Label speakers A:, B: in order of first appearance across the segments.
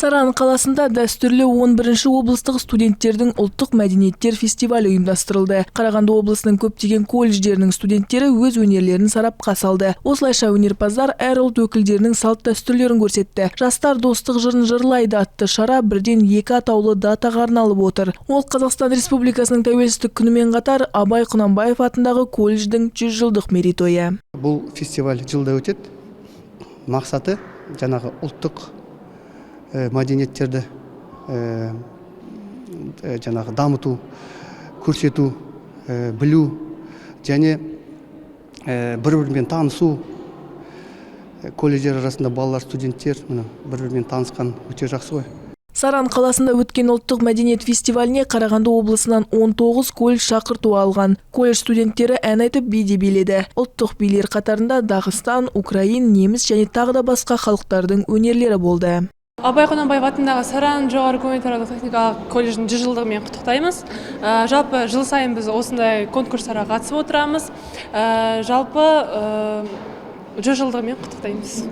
A: Саран қаласында дәстүрлі 11-ші облыстық студенттердің ұлттық мәдениеттер фестивалі ұйымдастырылды. Қарағанды облысының көптеген колледждерінің студенттері өз өнерлерін сарапқа салды. Осылайша өнерпаздар әр ұлт өкілдерінің салт дәстүрлерін көрсетті. Жастар достық жырын жырлайды атты шара бірден екі атаулы датаға арналып отыр. Ол Қазақстан Республикасының тәуелсіздік күнімен қатар Абай Құнанбаев атындағы колледждің 100 жылдық мерейтойы.
B: Бұл фестиваль жылда өтеді. Мақсаты жаңағы ұлттық мәдениеттерді жаңағы дамыту, көрсету, білу және бір-бірімен танысу. Колледждер арасында балалар, студенттер міне бір-бірімен танысқан өте жақсы ғой.
A: Саран қаласында өткен ұлттық мәдениет фестиваліне Қарағанды облысынан 19 колледж шақырту алған. Колледж студенттері ән айтып, би де биледі. Ұлттық билер қатарында Дағыстан, Украин, неміс және тағы да басқа халықтардың өнерлері болды.
C: Абай Құнанбаев атындағы Саран жоғары гуманитарлық техникалық колледжінің 100 жылдығымен құттықтаймыз. Жалпы жыл сайын біз осындай конкурстарға қатысып отырамыз. Жалпы 100 жылдығымен құттықтаймыз.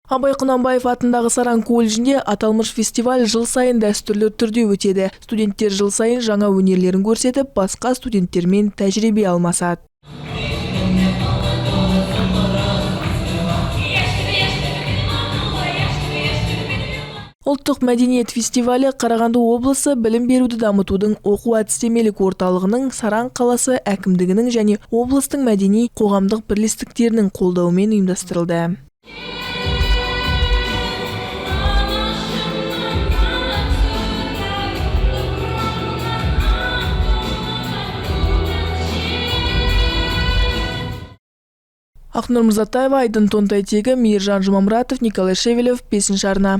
A: Абай Құнанбаев атындағы Саран колледжінде аталмыш фестиваль жыл сайын дәстүрлі түрде өтеді. Студенттер жыл сайын жаңа өнерлерін көрсетіп, басқа студенттермен тәжірибе алмасады. Ұлттық мәдениет фестивалі Қарағанды облысы білім беруді дамытудың оқу әдістемелік орталығының, Саран қаласы әкімдігінің және облыстың мәдени қоғамдық бірлестіктерінің қолдауымен ұйымдастырылды. Ақнұр Мырзатаева, Айдын Тонтайтегі, Мейіржан Жұмамұратов, Николай Шевелев, 5 арна.